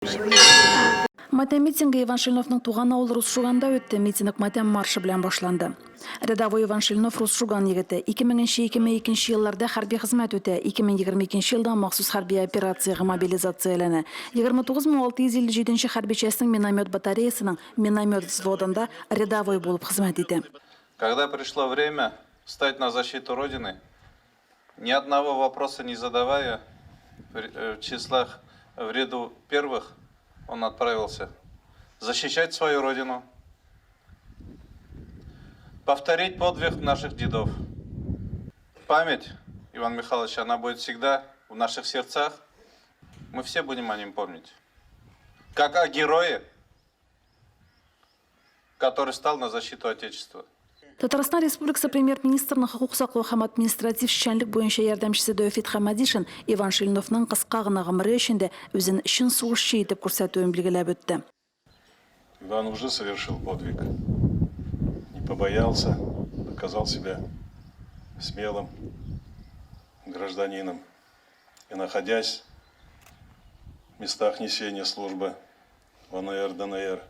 Матәм митингы Иван Шильновның туган авылы Рус Шуганда үтте. Митинг матәм маршы белән башланды. Рядовой Иван Шильнов Рус Шуган егете. 2000-2002 елларда хәрби хезмәт үтә, 2022 елда махсус хәрби операциягә мобилизацияләнә. 29657 нче хәрби частьнең миномет батареясының миномет взводында рядовой булып хезмәт итә. Когда пришло время встать на защиту Родины, ни одного вопроса не задавая, в числах в ряду первых он отправился защищать свою родину, повторить подвиг наших дедов. Память Ивана Михайловича, она будет всегда в наших сердцах. Мы все будем о нем помнить. Как о герое, который стал на защиту Отечества. Татарстан Республикасы Премьер-министрының хокук саклау һәм административ эшчәнлек буенча ярдәмчесе Дөфит Хәмәдишин Иван Шильновның кыска гына гомере эчендә үзен чын сугышчы итеп күрсәтүен билгеләп үтте. Иван уже совершил подвиг. Не побоялся, показал себя смелым гражданином. И находясь в местах несения службы в АНР, ДНР,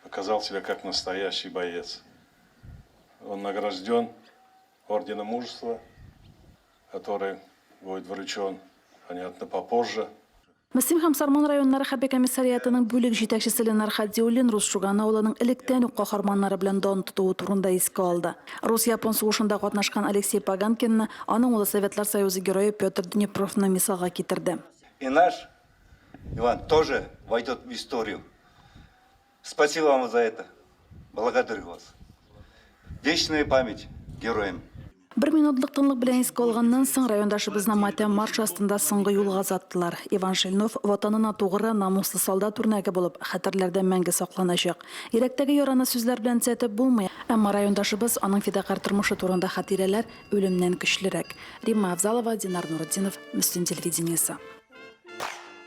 показал себя как настоящий боец. Он награжден орденом мужества, который будет вручен, понятно, попозже. Мөслим һәм Сарман районнары хәрби комиссариатының бүлек җитәкчесе Ленар Хадиуллин Рус Шуган авылының электән үк каһарманнары белән дан тотуы турында искә алды. Рус-япон сугышында катнашкан Алексей Поганкинны, аның улы Советлар Союзы Герое Петр Днепровны мисалга китерде. И наш Иван тоже войдет в историю. Спасибо вам за это. Благодарю вас. Вечная память героям. Бер минутлык тынлык белән искә алганнан соң, райондашыбызны матәм маршы астында соңгы юлга озаттылар. Иван Шильнов, Ватанына тугры, намуслы солдат үрнәге булып, хәтерләрдә мәңге сакланачак. Йөрәктәге яраны сүзләр белән төзәтеп булмый, әмма райондашыбыз, аның фидакарь тормышы турында хатирәләр үлемнән көчлерәк. Римма Авзалова, Динар Нуретдинов, Мөслим телевидениесе.